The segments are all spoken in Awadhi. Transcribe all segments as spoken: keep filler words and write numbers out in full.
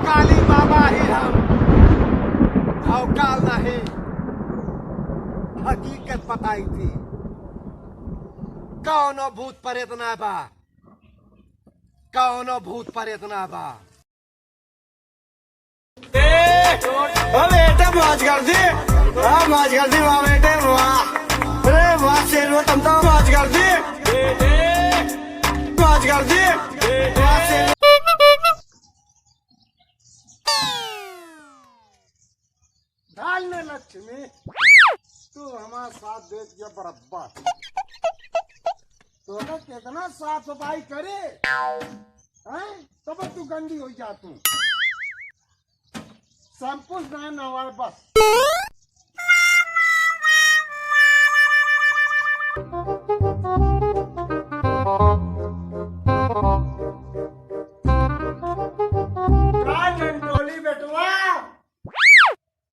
काली बाबा ही हम, भौकाल नहीं, हकीकत बताई थी। कौनो भूत प्रेत ना बा, कौनो भूत प्रेत ना बा। ए, ओ बेटा, मौज कर दी। हाँ, मौज कर दी, वाह बेटे, वाह। अरे, वाह, शेर, वो तुम तो मौज कर दी। मौज कर दी। वाह, शेर। धन्य लक्ष्मी, तू हमार साथ दे दिया बराबर। तोहका कितना साफ सफाई करे, हैं? तब तू गंदी हो जा तू। शैम्पू ना नवाए बस। का नंटोली बेटवा?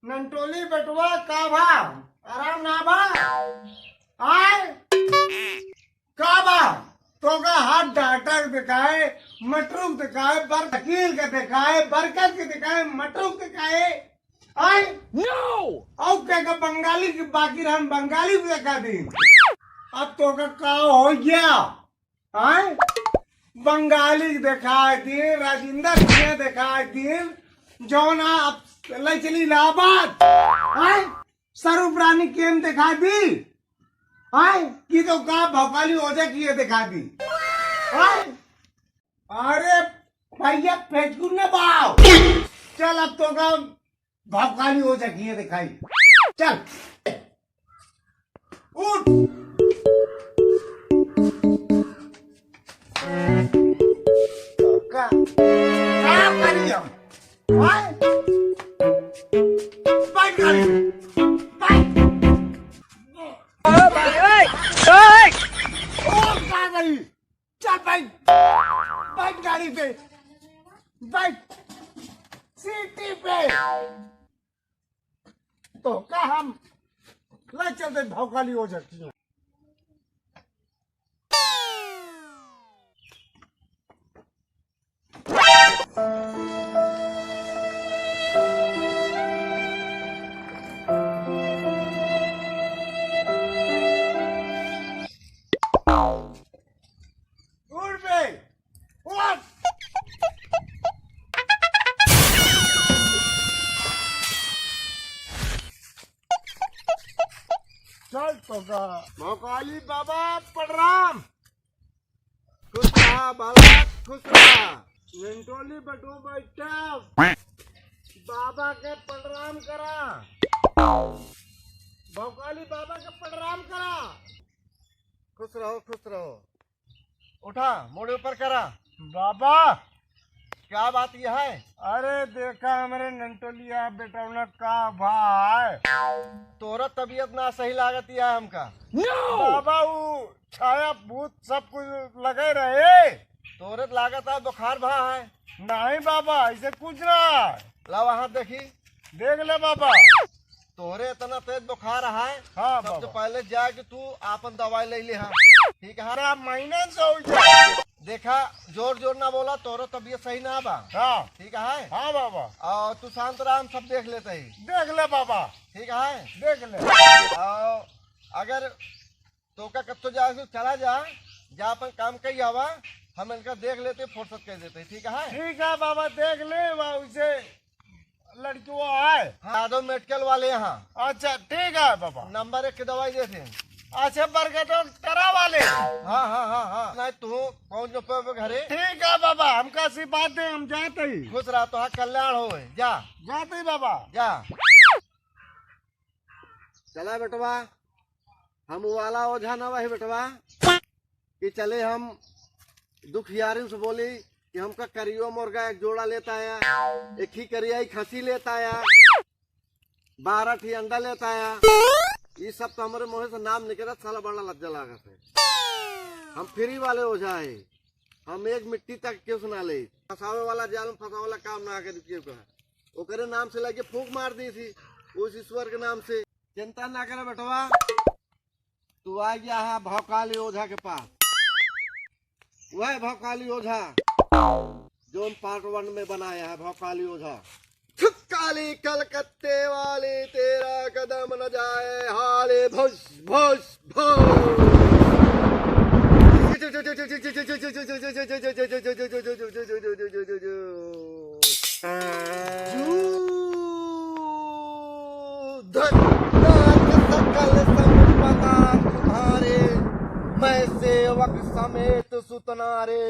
नंटोली बेटवा का भा? आराम ना भा? आय? का बा? तोका हाथ डॉक्टर के देखाए, मटरू के देखाए, बर-, वकील के देखाए, बरकत के देखाए, मटरू के देखाए। आय? No! अउ के का बंगाली के, बाकी हम बंगाली के देखा दी। अब तोका का हो गया? आय? बंगाली के देखाए दिन, राजेंद्र सिंह देखाए दिन, जौन आप ले चली इलाहाबाद। आय? स्वरूप रानी केम देखाए दी। आय? कि तो का भौकाली ओझा किए देखाए दी। आय? अरे भैया, फेंकू न बाव। चल, अब तोका भौकाली ओझा किए देखाई। चल। उठ। का, का करी हम? आय? बैठ गाड़ी में। बैठ। ओ भाई, ओए, ओए। ओ, का करी? चल बैठ, बैठ गाड़ी पे, बैठ सीटी पे। तोका हम ले चलते भौकाली ओझा किया। उठ बे, उठ। चल तोका। भौकाली बाबा प्रणाम। खुश रहा बालक, खुश रहा। नंटोली बटो बैठा। बाबा के प्रणाम करा। भौकाली बाबा के प्रणाम करा। खुश रहो, खुश रहो। उठा, मुड़ी ऊपर करा। बाबा। क्या बात यह है? अरे देखा हमरे नंटोलिया बेटौना का भाई। तोरा तबीयत ना सही लागत यह हमका। No! बाबा, ऊ छाया भूत सब कुछ लगे रहे। तोरे त लागत है बुखार भा है। नहीं बाबा, ऐसे कुछ ना है। लावा हाथ देखी। देख ले बाबा। तोरे इतना तेज बुखार है, हाँ सबसे बाबा। पहले जाके तू आपन दवाई ले ले, हाँ। ठीक है? तेरा महीना से हो जाए। देखा, जोर जोर ना बोला, तोरो तबीयत सही ना बा। हाँ। ठीक है? हाँ बाबा। और तू शांत रहा, हम सब देख लेते ही। देख ले बाबा। ठीक है? देख ले। और अगर तोका कत्तो जाए से चला जा, जा अपन काम कई आवा, हम इनका देख लेते, फुर्सत कर देते, ठीक है? ठीक है बाबा, देख ले, वहाँ उसे लड़की वो आए। हाँ, यादव मेडिकल वाले यहाँ। अच्छा, ठीक है बाबा। नंबर एक की दवाई देते हैं। अच्छा, बरगद टरा वाले। हाँ, हाँ, हाँ, हाँ। नहीं, तू पहुँच जो पे घरे। ठीक है बाबा, हमका आशीर्वाद दे, हम जाते ही। खुश रहा, तो हाँ, कल्याण हो, जा। जाते ही बाबा। जा। चला बेटवा, हम वाला ओझा ना वही बेटवा कि चले हम दुखियारिन से बोली कि हमका करियो मुर्गा एक जोड़ा लेता आया, एक ही करियाई खसी लेता आया, बारह ठी अंडा लेता आया। ये सब तो हमरे मुँह से नाम निकलत, साला बड़ा लज्जा लागत है। हम फ्री वाले ओझा है, हम एक मिट्टी तक केहू से ना ले। फंसावे वाला जाल में फंसावे वाला काम ना करे केहू का। ओकरे नाम से लगे फूंक मार दी थी, उस ईश्वर के नाम से। चिंता ना करे बेटवा, तू आ गया है भौकाली ओझा के पास। वह भौकाली ओझा जो हम पार्ट वन में बनाया है भौकाली ओझा। छुक्काली कलकत्ते वाली, तेरा कदम न जाए हाली, भुस, भुस, भुस। जू। धन्यवाद सकल संपदा तुम्हारे, मैं सेवक समेत सुतनारे।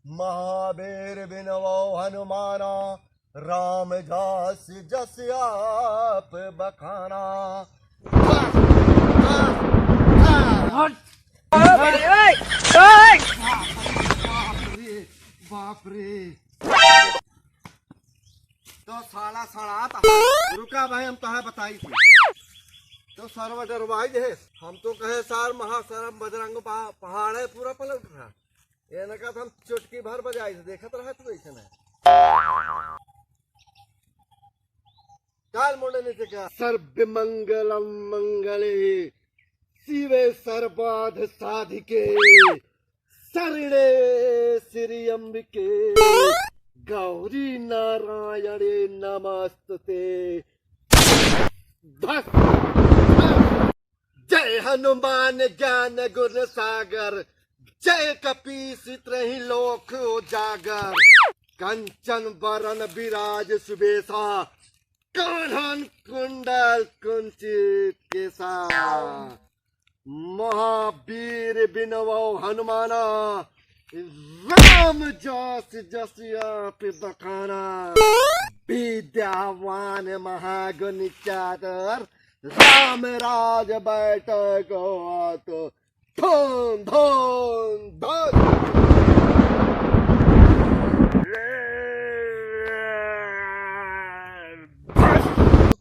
महावीर बिनवो हनुमाना, राम जस जस आप बखाना। हट। बाप रे, बाप रे। तो साला सड़ात हा। रुका भाई, हम तोहे बताई थी। तो सरवा डरवाई दे। हम तो कहे सार महासरम बजरंग पहा-, पहाड़ है पूरा पलट रहा। एनका तो हम चुटकी भर बजाई थे, देखत रहे तू ऐसे ना। काल मोड़े नहीं थे क्या? सर्व मंगलम मंगले शिवे सर्वाध साधिके शरणे श्री अंबिके गौरी नारायणे नमस्तुते। धस, धस। जय हनुमान ज्ञान गुण सागर, जय कपीस त्रही लोक उजागर। कंचन बरन विराज सुबेसा, कान्हन कुंडल कुंचित केसा। महावीर बिनवो हनुमाना, राम जस जस आप बखाना। विद्यावान महागुणी चातुर, राम राज बैठक होत, धन धन धन।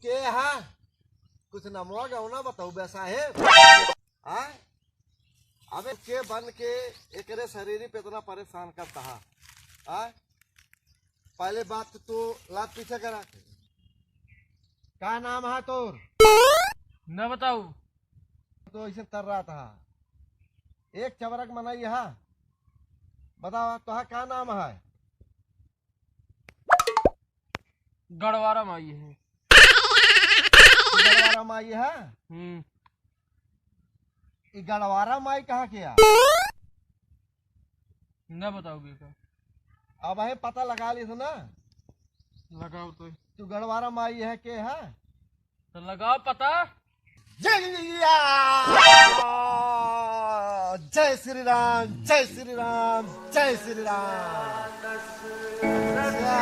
के हा? कुछ नमवा गवना बताऊ बे साहेब। आ? अबे के बन के एकरे शरीर पे इतना परेशान करता हा? आ? पहले बात तो तू लात पीछे करा। का नाम है तोर? न बताऊ। तो ऐसे तर रहा था। एक चबरक मनई हा। बतावा, तोहा का नाम है? गड़वारा माई है। गड़वारा माई है? हम्म। ई गड़वारा माई कहाँ के आ? न बताऊ बेटा। अब है पता लगा ली ना। लगाओ तो। तू गड़वारा माई है के है? तो लगाओ पता। जय, जय श्री राम, जय श्री राम, जय श्री राम। अच्छा।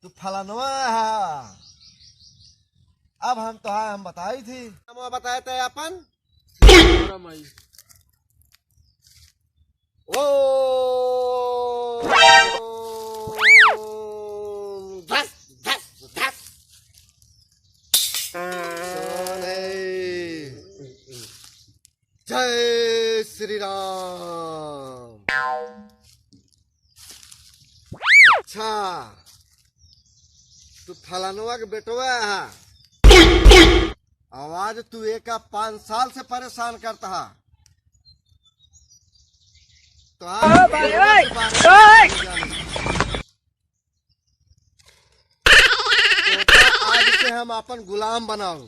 तू फलानवा है। अब हम तो है, हम बताई थी। हम बताए थे अपन। गड़वारा माई। ओम धस धस धस। जय श्री राम। अच्छा, तू फलानवा के बेटवा है। आवाज तू एका पाँच साल से परेशान करता हा। तो आज ओ भाई, ओए, ओए। तो आज से हम अपन गुलाम बनाओ।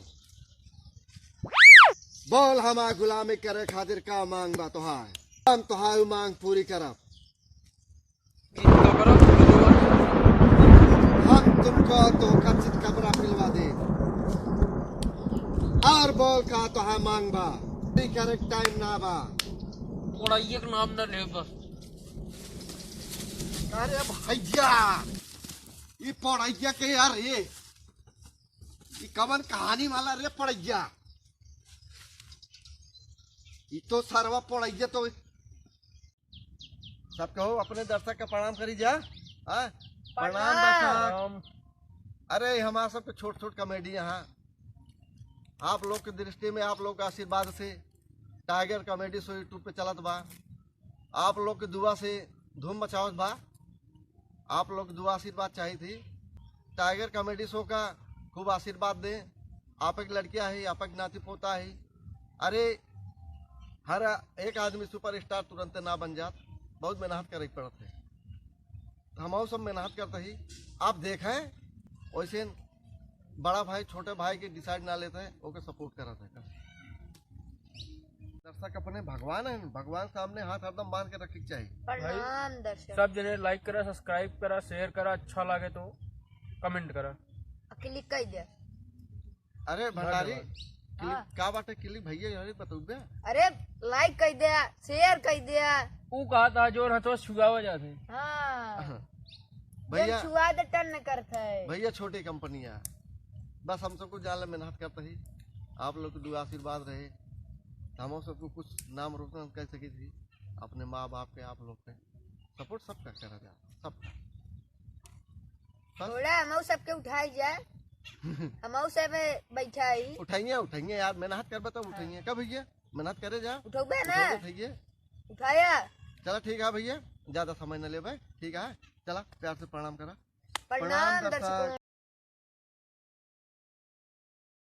बोल, हमार गुलामी करे खातिर का मांग बा तोहार? हम तोहार मांग पूरी करब। हम तुमको तोहका चितकबरा पिलवा दे। और बोल का तोहार मांग बा? अभी करे टाइम ना बा। पढ़ाइए के नाम ना ले बस। अरे भैया, ई पढ़ाइया के यार, ये ई कवन कहानी वाला रे पढ़ाइया? ई तो सरवा पढ़ाइया तो सबके हो, अपने दर्शक का प्रणाम करी जा। हाँ? प्रणाम प्रणाम। दर्शक। अरे, हमारा सबके छोट छोट कॉमेडी यहाँ आप लोग के दृष्टि में, आप लोग के आशीर्वाद से टाइगर कॉमेडी शो YouTube पे चलत बा। आप लोग के दुआ से धूम मचावत बा। आप लोग के दुआ आशीर्वाद चाही थी। टाइगर कॉमेडी शो का खूब आशीर्वाद दें। आप एक लड़किया है, आप एक नाती पोता है। अरे, हर एक आदमी सुपरस्टार तुरंत ना बन जात। बहुत मेहनत करे के पड़त है। तो हम सब मेहनत करते ही, आप देखें, वैसे बड़ा भाई छोटे भाई के decide ना लेते हैं, ओके support करत है। दर्शक अपने भगवान है, भगवान सामने हाथ हरदम बांध के रखे के चाहिए। प्रणाम दर्शक। सब जने like करा, subscribe करा, share करा, अच्छा लगे तो comment करा। आ click कर दे। अरे भंडारी, धन्यवाद। Click हाँ। का बाटे click भैया, यार बतौबे? अरे like कर दे, share कर दे। ऊ कहा था जोर हथवा छुआवा जात है। हाँ। हाँ। भैया, छुआ दे टन करत है। भैया छोटी कंपनी है, बस हम सबको जान ले मेहनत करते ही, आप लोग की दुआ आशीर्वाद रहे, तो हम सबको कुछ नाम रोशन कर सकी थी, अपने माँ बाप के, आप लोग के support सबका करा जा, सबका। बस। थोड़ा हमऊ सबके उठाई जा, हमऊ सब बैठा ही। उठाइए, उठाइए यार, मेहनत करबे तो उठाइए। हाँ। का भैया, मेहनत करे जा। उठौबे ना? उठौबे भैया। उठाया। चला ठीक है भैया, ज्यादा समय न लेबे, ठीक है, चला प्यार से प्रणाम करा। प्रणाम प्रणाम दर्शक। दर्शकों।